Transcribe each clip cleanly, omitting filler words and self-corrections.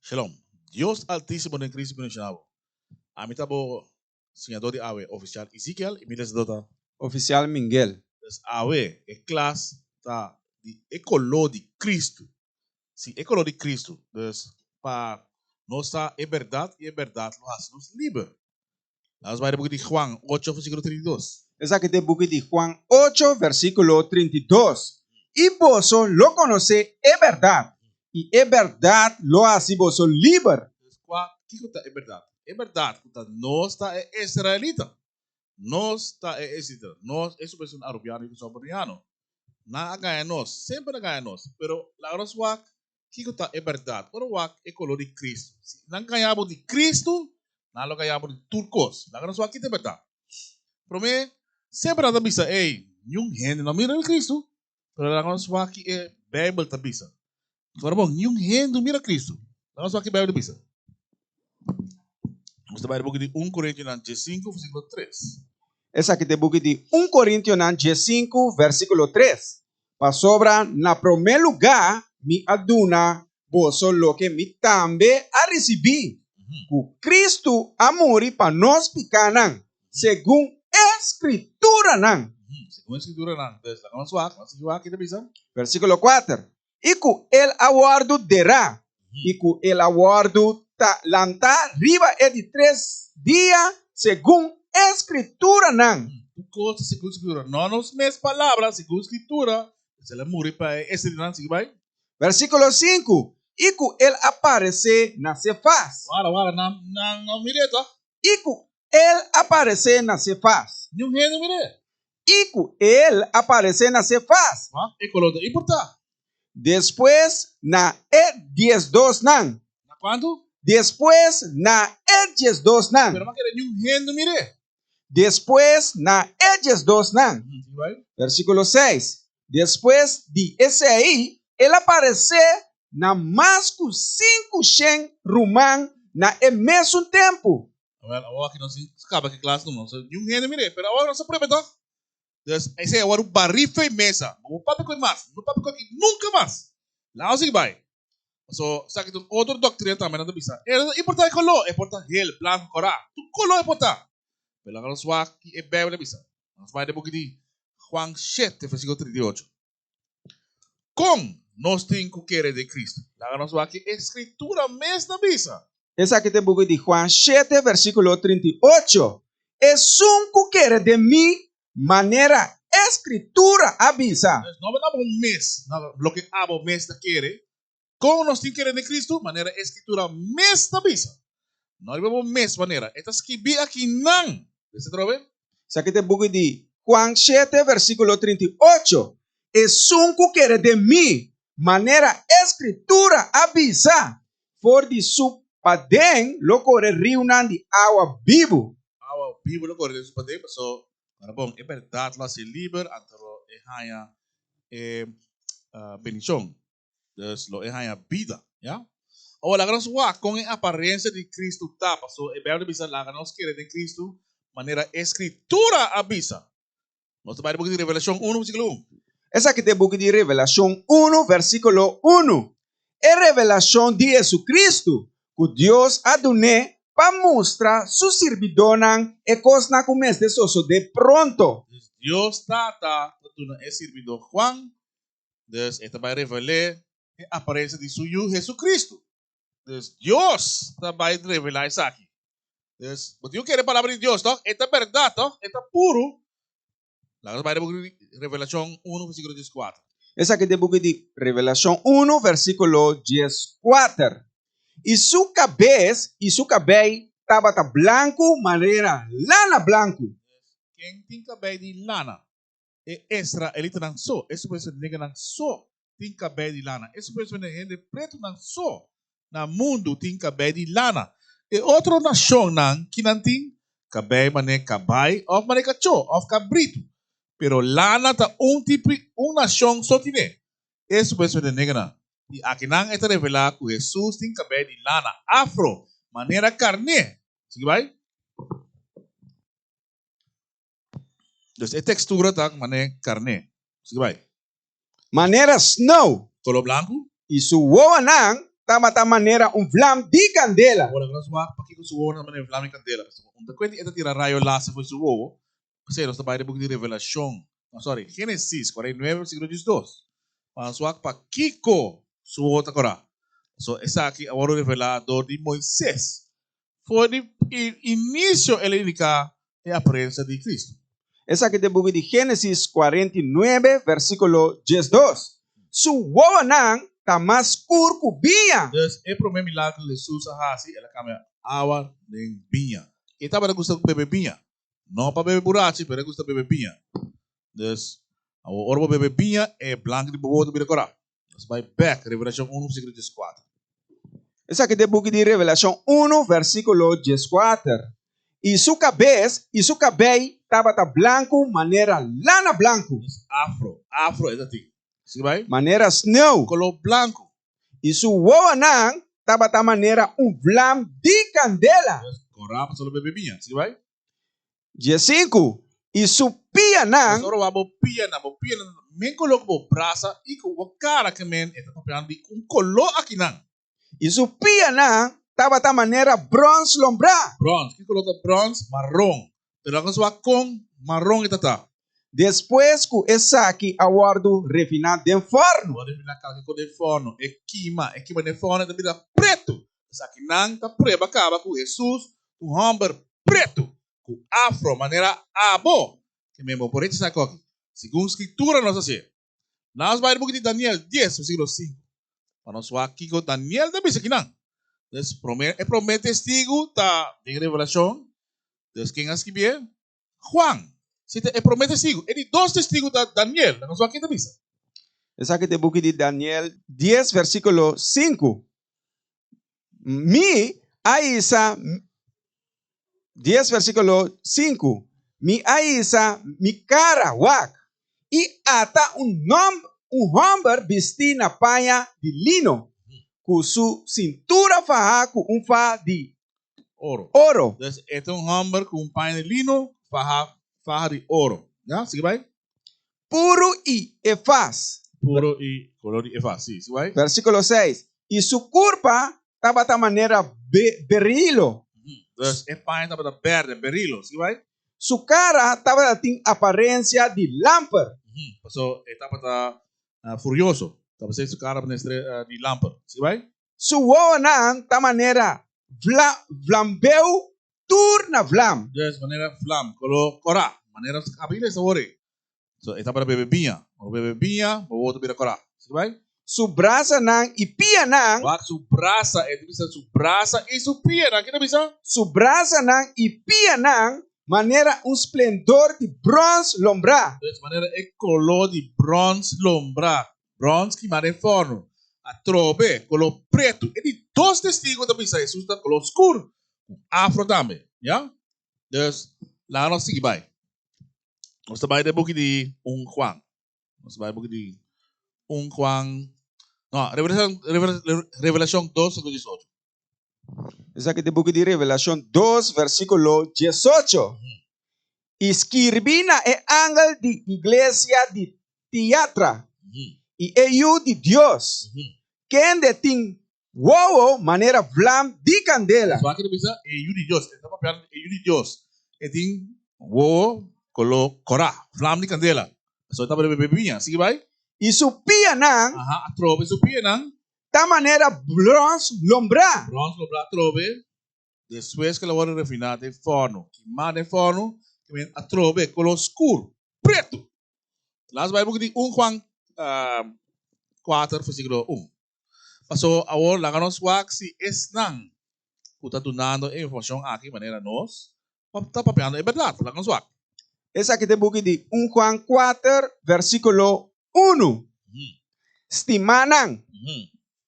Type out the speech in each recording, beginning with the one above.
Shalom. Dios Altísimo den Cristo bendiciona bo. Ami ta bo siñador di awe, Oficial Ezekiel, y mi lesador ta. Oficial Minguel. Dus awe e klas ta di e koló di Cristo. Si, e koló di Cristo. Dus pa nos sa e berdad y e berdad lo haci nos liber. Laat nos bai den buki di Juan ocho versíkulo 32. Esaki ta e buki di Juan ocho versíkulo 32. I boso lo konosé e bèrdat, i e bèrdat lo hasi boso liber. Dus kua, kiko ta e bèrdat? E bèrdat ku ta nos ta e israelita. Nos ta e israelita. Nos, e supuesto un arubiano i un boniano. Nan a gaña nos, semper nan a gaña nos. Pero laga nos wak Kiko ta e bèrdat? Ora wak e koló di Kristu. Si nan gaña bo di Kristu, nan lo gaña bo di tur kos. Laga nos wak ki ta e bèrdat. Promé, semper nan ta bisa, Ey, niun hende no mira Kristu. Pero laga nos wak ki e Beibel ta bisa. Ora bon, niun hende no mira Kristu. Laga nos wak ki Beibel ta bisa. Nos ta bai den buki di un Korintionan diesinku, versíkulo tres. Esaki ta e buki di un Korintionan diesinku, versíkulo tres. Pasobra na promé lugá mi a duna boso loke mi tambe a risibí, ku Kristu a muri pa nos pikánan, segun e Skrituranan. Segun e Skrituranan. Entonces, laga nos wak, nos sigui wak ki ta bisa. Versíkulo kuater, I ku el a wòrdu derá, i ku el a wòrdu ta lantá riba e di tres dia, segun e Skrituranan. Tur kos ta segun Skritura, no nos mes palabra, segun Skritura, pues el a muri pa e esrinan. Sigui bai. Versíkulo sinku, I ku el a paresé na Sefas. Wara, wara, nan, nan no mir'é tòg? I ku el a paresé na Sefas. Niun hende no mir'é. I ku el a paresé na Sefas. Ma e koló ta importá. Despues na e diesdosnan. Na kuantu? Despues na e diesdosnan. Pero ma kere niun hende no mir'é. Despues na e diesdosnan. Versíkulo seis, Despues di esei el a paresé na mas ku sinku shen ruman na e mesun tempu. Awel, awor aki nos tin kaba ki klas no. So, niun hende mir'é, pero awor nos a prueba tòg. Dus, esei awor un barí fe mesa. Bo papia ku e mas, no papia ku aki nunka mas. Laat nos sigui bai. So, esaki ta un otro doktrina tambe nan ta bisa. E no ta importá e koló, e por ta hel, blanku, kòrá. Tur koló e por ta. Pero laga nos wak ki e Beibel ta bisa. Nos bai den buki di Juan shete, versíkulo 38. Kon nos tin ku kere den Kristu? Laga nos wak ki e Skritura mes ta bisa. Esaki ta e buki di Juan shete, versíkulo 38. Esun ku kere den mi, manera e Skritura a bisa. Pues no na bo mes, na loke abo mes ta kere. Kon nos tin kere den Kristu? Manera e Skritura mes ta bisa. No riba bo mes manera. E ta skibí akinan. Lesa atrobe. Esaki ta e buki di Juan shete, versíkulo 38. Esun ku kere den mi, manera e Skritura a bisa, for di su paden lo kore riunan di awa bibu. Awa bibu lo kore den su paden, paso ora bon e bèrdat lo hasi liber, anto lo e haña e bendishon. Dus lo e haña bida, ya. Awor laga nos wak kon e aparensia di Kristu ta, paso e Beibel ta bisa laga nos kere den Kristu manera e Skritura a bisa. Nos ta bai den buki di Revelashon unu versíkulo un. Esaki ta e buki di Revelashon unu versíkulo unu. E revelashon di Hesukristu ku Dios a dun'é pa mustra su sirbidónan e kosnan ku mester sosodé pronto. Dus Dios Tata ta duna e sirbidó Juan, dus e ta bai revel'é e aparensia di su Yu Hesukristu. Dus Dios ta bai revelá esaki. Dus bo tin ku kere e palabra di Dios, tòg? E ta bèrdat, tòg? E ta puru. Laga nos bai den buki di Revelashon unu versíkulo dieskuater. Esaki ta e buki di Revelashon unu versíkulo dieskuater. I su kabes i su kabei tabata blanku manera lana blanku. Ken tin kabei di lana? E israelitanan so, e supuesto negernan so tin kabei di lana. E supuesto hende pretunan so na mundu tin kabei di lana. E otro nashonnan kinan tin kabei manera kabai òf manera kachó òf kabritu. Pero lana ta un tipo un nashon so tine. E supuesto hende negernan. I akinan e ta revelá ku Hesus tin kabei di lana afro manera karné. Sigui bai. Dus e tekstura ta manera karné. Sigui bai. Manera snow. Koló blanku. I su wowonan. tabata manera un vlam di kandela. Ora nos wak pakiko su wowonan ta manera vlam di kandela, pasobra un ta kuenti e ta tira rayo laser for su wowo. P'esei nos ta bai den buki di Revelashon, no sorry, Génesis 49 versíkulo 12, pa nos wak pakiko su wowo ta korá. Pasobra esaki a wòrdu revelá dor di Moises. For di inisio el a indiká e aparensia di Kristu. Esaki ta e buki di Génesis 49 versíkulo 12. Su wowonan ta mas skur ku biña. Dus, e promé milager ku Hesus a hasi, el a kambia awa den biña. E tabata gusta bebe biña. No pa bebe burachi, pero e gusta bebe biña. Dus, awor ora bo bebe biña, e blanku di bo wowo ta bira korá. Nos bai bek, Revelashon 1, versíkulo 14. Esaki ta e buki di Revelashon 1, versíkulo 14. I su kabes i su kabei tabata blanku manera lana blanku. Dus afro, afro e ta tin. Sigui bai. Manera sneu. Koló blanku. I su wowonan tabata manera un vlam di kandela. Dus korá pasobra lo bebe biña. Sigui bai. 15, I su pianan. Dus ora wak bo pianan, bo pianan men koló ku bo brasa i ku bo kara ke men e ta papiando di un koló akinan. I su pianan tabata manera bròns lombrá. Bròns, ki koló ta bròns? Maron. Pero laga nos wak kon maron e ta ta. Despues ku esaki a wòrdu refiná den fòrnu. Wòrdu refiná kalke kos den fòrnu, e kima, e kima den fòrnu e ta bira pretu. Esakinan ta prueba kaba ku Hesus un hòmber pretu ku afro manera abo ke men bo por rechasá koki. Segun Skritura nos hasié. Nos bai den buki di Daniel 10 versíkulo 5 pa nos wak kiko Daniel ta bisa kinan. Des promé e promé testigu ta den Revelashon. Des ken a skibié? Juan. Si ta e promé testigu. E di dos testigu ta Daniel. Nos wak ken ta bisa. Esaki ta e buki di Daniel 10 versíkulo 5. Mi a hisa, 10 versíkulo 5, Mi a hisa mi kara wak, i ata un nòmb, un hòmber bistí na paña di lino, ku su sintura fahá ku un faha di Oro. oro. Dus e ta un hòmber ku un paña di lino fahá faha di oro. Ya, sigui bai. Puru i efas. Puru i kolor di efas, sí. Sigui bai. Versíkulo 6, I su kurpa tabata manera berilo. Dus e paña tabata berde, berilo. Sigui bai. Su kara tabata tin aparensia di lamper. Paso e tabata furioso. Tabata su kara manera di lamper. Sigui bai. Su wowonan ta manera vlambeu tur na vlam. Dus manera vlam, koló kòrá. Manera nos a bira esta ora ei. So e tabata bebe biña. Ora bo bebe biña, bo wowo ta bira kòrá. Sigui bai. Su brasanan i pianan. Wak su brasa, e ta bisa su brasa i su pianan. Ke ta bisa? Su brasanan i pianan manera un splendor di bròns lombrá. Dus manera e koló di bròns lombrá. Bròns kimá den fòrnu. Atrobe, koló pretu. E di dos testigu ta bisa Hesus ta koló skur, ku afro tambe. Ya? Dus, laga nos sigui bai. Nos ta bai den buki di 1 Juan. Nos ta bai buki di 1 Juan. No, Revelashon, Revelashon 2, versíkulo 18. Esaki ta e buki di Revelashon 2, versíkulo 18. I skirbi na e angel di iglesia di Tiatra, i e Yu di Dios, kende tin wowo manera vlam di kandela. Esaki ta bisa e Yu di Dios. E ta papiando di e Yu di Dios. E tin wowo koló kòrá, vlam di kandela. Pasobra e tabata bebe biña. Sigui bai. I su pianan. Aha, atrobe su pianan. Ta manera bròns lombrá. Bròns lombrá atrobe. Despues ku el a wòrdu refiná den fòrnu, kimá den fòrnu, ke men atrobe koló skur, pretu. Las bai buki di 1 Juan 4 versíkulo 1. Paso awor laga nos wak si esnan ku ta dunando e informashon aki manera nos ta papiando e bèrdat. Laga nos wak. Esaki ta e buki di 1 Juan 4 versíkulo 1. Stimánan,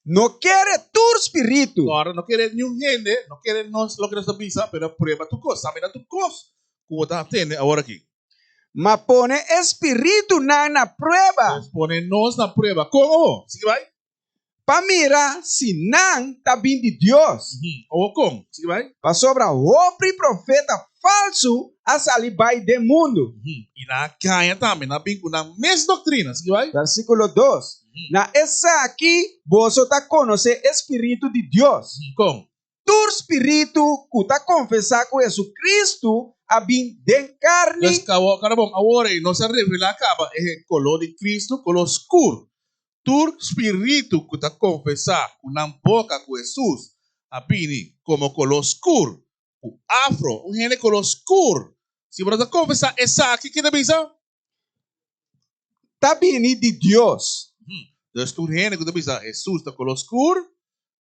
No kere tur spiritu. Ora no kere niun hende, no kere nos loke nos ta bisa, pero prueba tur kos, samina tur kos ku bo ta tende awor aki. Ma pone e spiritunan na prueba. Pues pone nos na prueba. Kon awor? Sigui bai. Pa mira si nan ta bin di Dios. Awor kon? Sigui bai. Pasobra hopi profeta falsu a sali bai den mundu. I nan a gaña tambe, nan a bin ku nan mes doktrina. Sigui bai. Versíkulo 2. Na esaki boso ta konosé e spiritu di Dios. Kon? Tur spiritu ku ta konfesá ku Hesukristu a bin den karni. Pues kaba bon, awor ei nos a revelá kaba e koló di Kristu, koló skur. Tur spiritu ku ta konfesá ku nan boka ku Hesus a bini komo koló skur, ku afro, un hende koló skur, si bo no ta konfesá esaki, ke ta bisa? Ta bini di Dios. Dus tur hende ku ta bisa Hesus ta koló skur,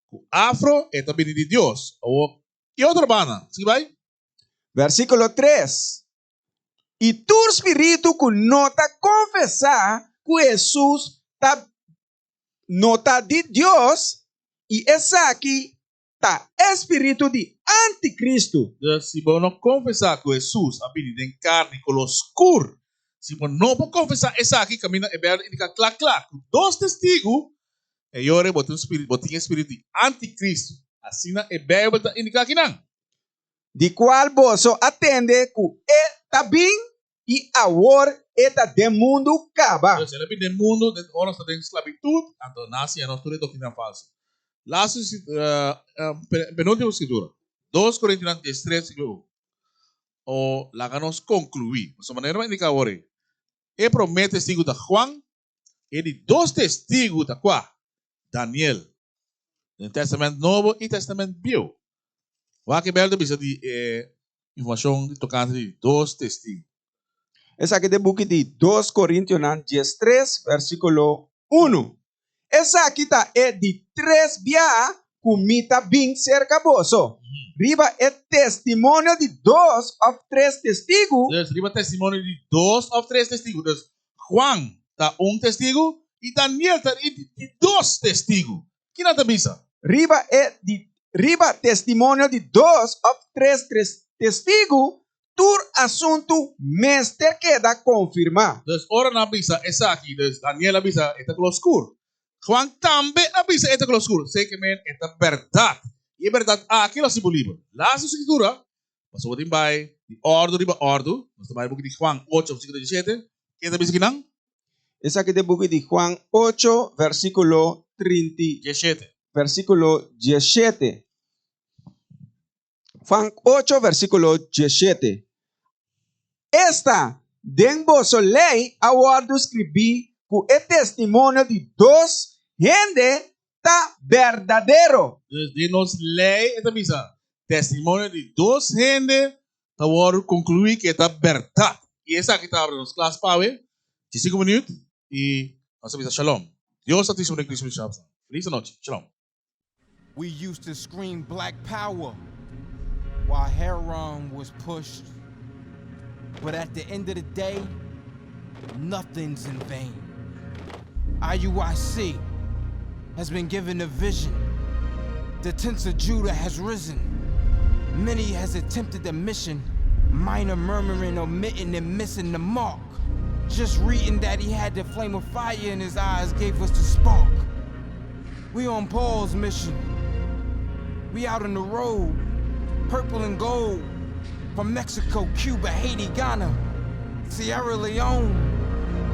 Ku afro e ta bini di Dios. Awor, ki otro banda? Sigui bai. Versíkulo tres, I tur spiritu ku no ta konfesá ku Hesus ta no ta di Dios, i esaki ta e spiritu di antikristu. Dus, si bo no konfesá ku Hesus a bini den karni koló skur, si bo no por konfesá esaki, kaminda e Bijbel ta indiká kla kla ku dos testigu E yora bo tin un spiritu, bo tin e spiritu di anticristo. Asina e Bijbel ta indica akinan. Di cual boso a tende cu e ta bin y awor e ta den mundu caba. Entonces, el a bin den mundu den ora nos ta den sclavitud, anto nan a siña nos tur e doctrina falso. Laatste, penultimo scritura, Dos Corintionan diestres versículo un. O laga nos conclui. Pasobra manera mi a indica awor ei, e prome testigo ta Juan, E di dos testigu ta kua? Daniel. Den Testament Nobo i Testament Bieu. Wak e Bijbel ta bisa di e informashon di tokante di dos testigu. Esaki ta e buki di Dos Korintionan 13, versíkulo unu. Esaki ta e di tres biaha ku mi ta bin serka boso. Riba e testimonio di dos òf tres testigu. Dus, riba testimonio di dos òf tres testigu. Dus, Juan ta un testigu i Daniel ta e di dos testigu. Ki nan ta bisa? Riba e di riba testimonio di dos òf tres testigu, tur asuntu mester keda konfirmá. Dus ora nan a bisa esaki, dus Daniel a bisa e ta klo skur. Juan tambe a bisa e ta klo skur. Sekemen e ta bèrdat. I e bèrdat aki lo hasi bo liber. Laatste skritura. Pasobra bo tin bai di òrdu riba òrdu. Nos ta bai buki di Juan ocho, versíkulo diesisiete. Ken ta bisa kinan? Esaki ta e buki di Juan ocho, versíkulo trinta. Diesisiete. Versíkulo diesisiete. Juan ocho, versíkulo diesisiete. Esta, den boso lei a wòrdu skribí ku e testimonio di dos hende ta berdadero. Dus den nos lei e ta bisa, testimonio di dos hende ta wòrdu konkluí ku e ta bèrdat. I esaki ta abri nos klas pa awe, diesinku minüt, i nos ta bisa shalom. Dios ta tisi den Cristo Yeshua. Felis anochi. Shalom. We used to scream black power while heroin was pushed But at the end of the day, nothing's in vain IUIC has been given a vision The tents of Judah has risen Many has attempted the mission Minor murmuring, omitting, and missing the mark Just reading that he had the flame of fire in his eyes gave us the spark We on Paul's mission We out on the road Purple and gold From Mexico, Cuba, Haiti, Ghana Sierra Leone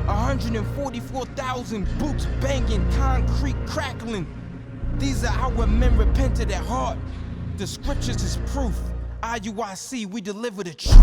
144,000 boots banging, concrete crackling These are our men repented at heart The scriptures is proof IUIC, we deliver the truth.